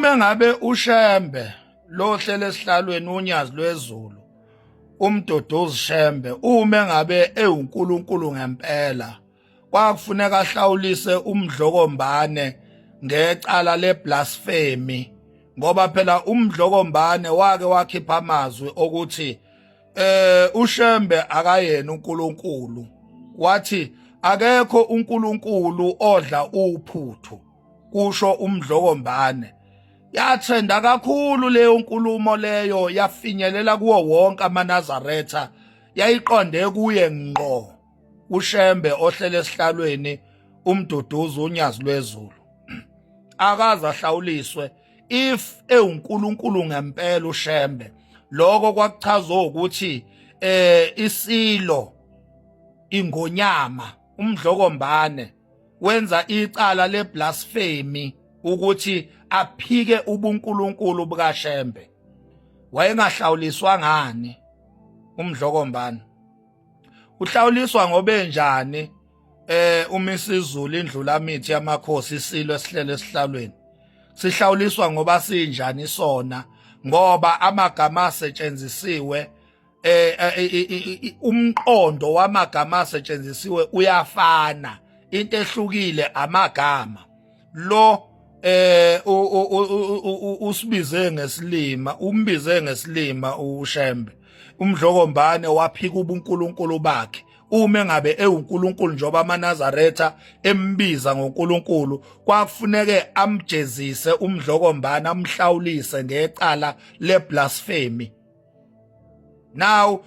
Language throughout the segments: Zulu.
Uma ngabe uShembe lo hlele esihlalweni uNyazi lwezulu uMduduzi Shembe, uma ngabe ewuNkulunkulu ngempela, kwakufuneka ahlawulise uMdlokombane ngecala leblasphemy, ngoba phela uMdlokombane wake wakhipha amazwi okuthi uShembe akayena uNkulunkulu. Wathi akekho uNkulunkulu odla uphuthu, kusho uMdlokombane. Yathenda kakhulu leyo nkulumo leyo, yafinyelela kuwo wonke amaNazaretha, yayiqonde kuye ngqo uShembe ohlele esihlalweni uMduduzi uNyazi lwezulu. Akaze ahlawuliswe if ewuNkulunkulu ngempela uShembe. Lokho kwakuchaza ukuthi isilo ingonyama uMdlokombane wenza icala leblasphemy ukuthi aphike ubuNkulunkulu bukaShembe. Wayengahlawuliswa ngani uMdlokombane? Uhlawuliswa ngobenjani uMisizulu indlulamithi yamakhosi, isilo esihlele esihlalweni? Sihlawuliswa ngoba sinjani sona? Ngoba amagama asetshenzisiwe, umqondo wamagama asetshenzisiwe uyafana, into ehlukile amagama. Lo usibize ngesilima, umbize ngesilima uShembe. UMdlokombane waphika ubuNkulunkulu bakhe. Uma engabe ewuNkulunkulu njengoba amaNazaretha embiza ngoNkulunkulu, kwakufuneke amjezise uMdlokombane, amhlawulise ngecala leblasphemy. Now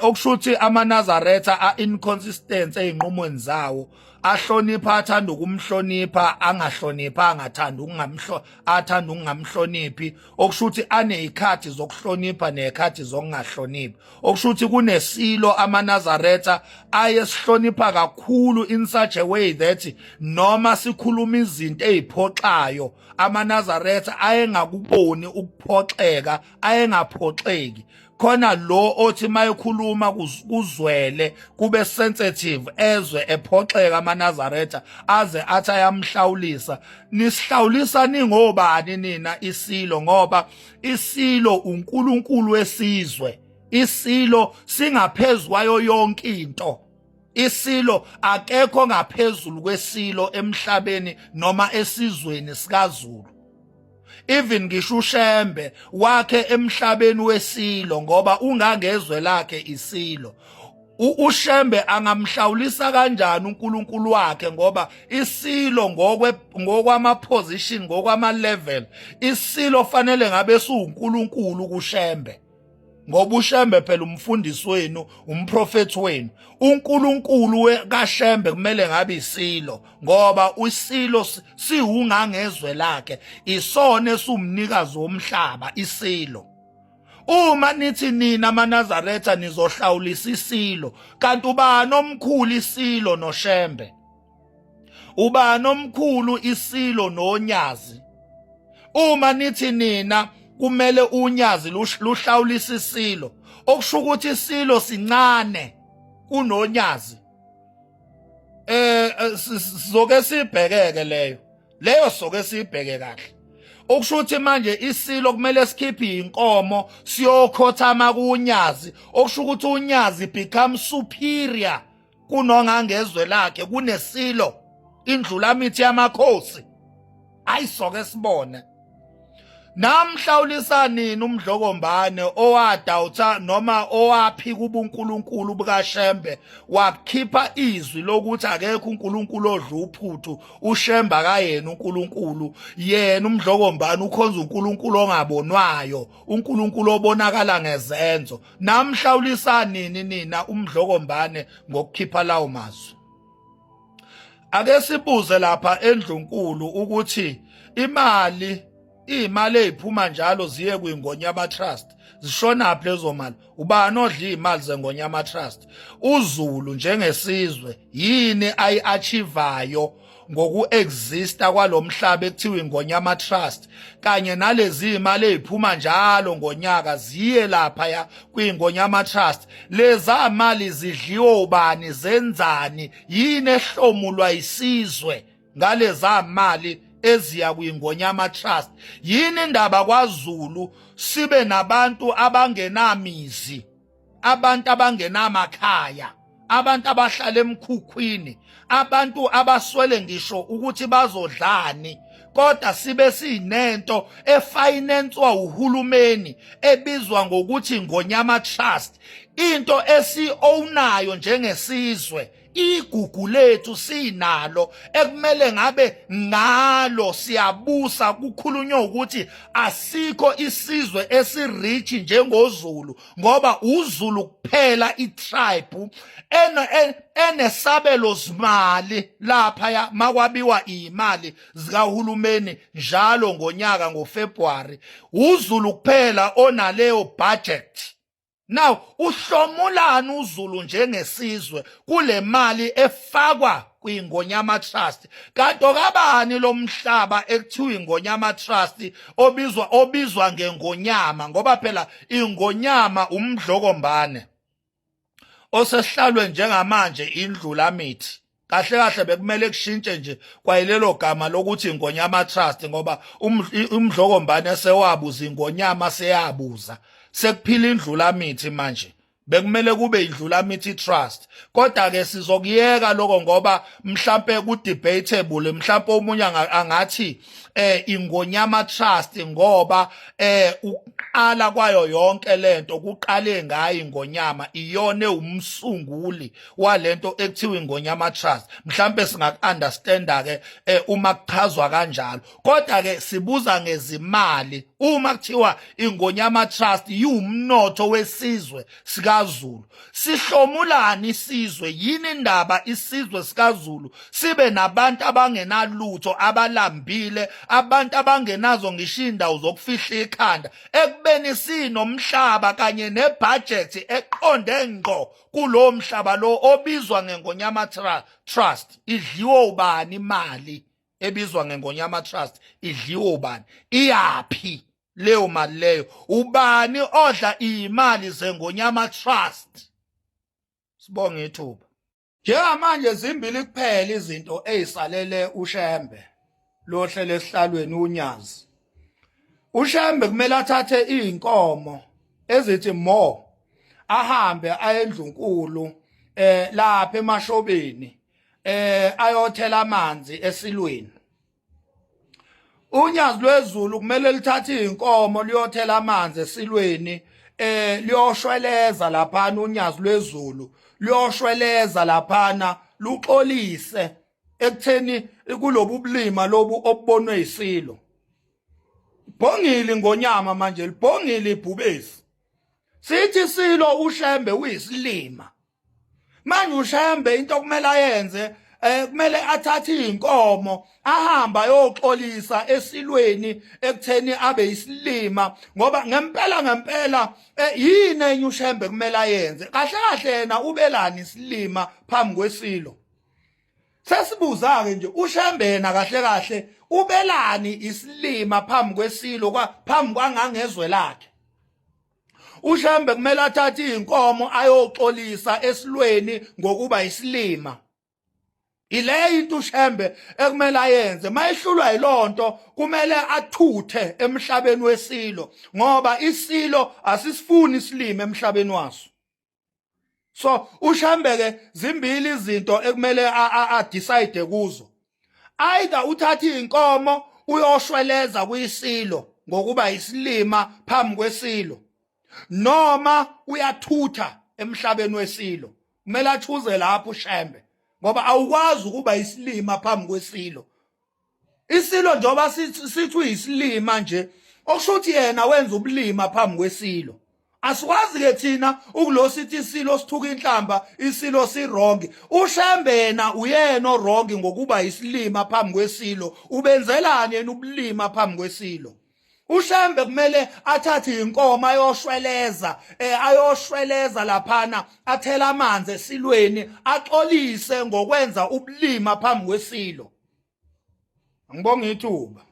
okusho ukuthi amaNazaretha a inconsistent ezinqumweni zawo, ahlonipha athanda ukumhlonipha, angahlonipha angathanda ukungamhlo athanda ukungamhloniphi. Okusho ukuthi anezikhathi zokuhlonipha nezikhathi zokungahloniphi. Okusho ukuthi kunesilo amaNazaretha ayesihlonipha kakhulu in such a way that noma sikhuluma izinto eziphoxayo, amaNazaretha ayengakuboni ukuphoxeka, ayengaphoxeki. Khona lo othi mayekhuluma kuzwele, kube sensitive, ezwe ephoxeka amaNazaretha, aze athi ayamhlawulisa. Nisihlawulisa ningobani nina isilo? Ngoba isilo uNkulunkulu wesizwe, isilo singaphezulu kwayo yonke into. Isilo, akekho ngaphezulu kwesilo emhlabeni noma esizweni sikaZulu. Even ngisho uShembe wakhe emhlabeni wesilo, ngoba ungangezwe lakhe isilo. UShembe angamhlawulisa kanjani uNkulunkulu wakhe? Ngoba isilo ngokwe ngokwama position, ngokwama level, isilo fanele ngabe siwuNkulunkulu kuShembe, ngoba uShembe phela umfundisi wenu, umprofethi wenu. UNkulunkulu kaShembe kumele ngabe isilo, ngoba isilo siwungangezwe lakhe, isona esumnikazi womhlaba isilo. Uma nithi nina amaNazaretha nizohlawulisa isilo, kanti ubani omkhulu, isilo noShembe? Ubani omkhulu, isilo noNyazi? Uma nithi nina kumele uNyazi luhlawulisa isilo, okusho ukuthi isilo sincane kunoNyazi. Sizoke sibhekeke leyo, soke sibheke kahle. Okusho ukuthi manje isilo kumele sikhiphe inkomo siyokhothama kuNyazi, okusho ukuthi uNyazi become superior kunongangezwe lakhe, kunesilo indlulamithi yamakhosi. Ayisoke sibone namhlawulisa nini uMdlokombane owadawutha noma owaphika ubuNkulunkulu bukaShembe, wakhipha izwi lokuthi akekho uNkulunkulu odla uphuthu, uShembe akayena uNkulunkulu, yena uMdlokombane ukhonza uNkulunkulu ongabonwayo, uNkulunkulu obonakala ngezenzo. Namhlawulisa nini nina uMdlokombane ngokukhipha lawo mazwi? Ake sibuze lapha endlunkulu ukuthi imali, imali eziphuma njalo ziye kwiNgonyama Trust, zishona phi lezo mali? Ubani odla imali zeNgonyama Trust? UZulu njengesizwe yini ayiachievayo ngokuexista kwalomhlaba ekuthiwa iNgonyama Trust, kanye nalezi imali eziphuma njalo ngonyaka ziye lapha ya kwiNgonyama Trust? Leza mali zidliwa ubani? Zenzani? Yini ehlomulwa isizwe ngaleza mali eziya kwiNgonyama Trust? Yini indaba kwaZulu sibe nabantu abangenamizi, abantu abangenamakhaya, abantu abahlala emkhukhwini, abantu abaswele ngisho ukuthi bazodlani, kodwa sibe sinento efinanswa uhulumeni ebizwa ngokuthi Ngonyama Trust, into esi-ownayo njengesizwe, igugu lethu sinalo ekumele ngabe ngalo siyabusa. Kukhulunywa ukuthi asikho isizwe esirich njengoZulu, ngoba uZulu kuphela itribe enesabelo zimali lapha makwabiwa imali zikahulumeni njalo ngonyaka ngoFebruary. uZulu kuphela onaleyo budget. Now uhlomulani uZulu njengesizwe kule mali efakwa kwiNgonyama Trust? Kanti okabani lomhlaba ekuthiwa iNgonyama Trust obizwa ngengonyama? Ngoba phela ingonyama umdlokombane osesihlalwe njengamanje indlulamithi. Kahle kahle bekumele kushintshe nje kwayilelo gama lokuthi Ingonyama Trust, ngoba umdlokombane sewabuza, ingonyama seyabuza, sekuphila indlulamithi manje. Bekumele kube indlulamithi trust, kodwa ke sizokuyeka lokho ngoba mhlambe ku debatable. Mhlambe omunye angathi Ingonyama Trust ngoba uqala kwayo yonke lento kuqale ngayo ingonyama, iyone umsunguli walento ekuthiwa Ingonyama Trust. Mhlambe singaku-understanda ke uma kuchazwa kanjalo, kodwa ke sibuza ngezimali. Uma kuthiwa Ingonyama Trust iwumnotho wesizwe sikaZulu, sihlomulani isizwe? Yini indaba isizwe sikaZulu sibe nabantu abangenalutho, abalambile, abantu abangenazo ngisho indawo zokufihla ikhanda, ekubeni sinomhlaba kanye nebudget eqonde ngqo kulowo mhlaba lo obizwa ngeNgonyama Trust? Idliwe ubani imali ebizwa ngeNgonyama Trust? Idliwe ubani? Iyaphi leyo mali leyo? Ubani odla imali zeNgonyama Trust? Sibonge ithuba. Njengamanje zimbili kuphela izinto ezisalele uShembe lohlele esihlalweni uNyazi. UShembe kumele athathe izinkomo ezithi mo ahambe ayendlunkulu lapha emashobeni ayothela amanzi esilweni. Unyazi lwezulu kumele lithathe izinkomo liyothela amanzi esilweni, liyoshweleza laphana. Unyazi lwezulu liyoshweleza laphana, luxolise ekutheni kulobu bulima lobu obubonwe isilo. Bhongile ngonyama manje, libhongile ibhubesi. Sithi silo uShembe uyisilima. Manje uShembe into okumele ayenze, kumele athathe izinkomo ahamba ayoxolisa esilweni ekutheni abe isilima, ngoba ngempela ngempela yini enye uShembe kumele ayenze? Kahle kahle yena ubelani isilima phambi kwesilo? Sesibuza ke nje, uShembe yena kahle kahle ubelani isilima phambi kwesilo, phambi kwangangezwe lakhe? UShembe kumele athathe izinkomo ayoxolisa esilweni ngokuba isilima. Ile into uShembe ekumele ayenze. Mayehlulwa yilonto, kumele athuthe emhlabeni wesilo, ngoba isilo asisifuni isilima emhlabeni waso. So uShembe ke zimbili izinto ekumele a decide kuzo: either uthatha izinkomo uyoshweleza kuyisilo ngokuba isilima phambi kwesilo, noma uyathutha emhlabeni wesilo. Kumele achoose lapho uShembe, ngoba awukwazi ukuba isilima phambi kwesilo. Isilo njengoba sithi uyisilima nje, okusho ukuthi yena wenza ubulima phambi kwesilo. Asikwazi ke thina ukulo sithi isilo sithuka inhlamba, isilo si wrong. UShembe yena uyena wrong ngokuba isilima phambi kwesilo. Ubenzelani yena ubulima phambi kwesilo? UShembe kumele athathe inkomo ayoshweleza, ayoshweleza laphana, athela amanzi esilweni, axolise ngokwenza ubulima phambi kwesilo. Angibonga ithuba.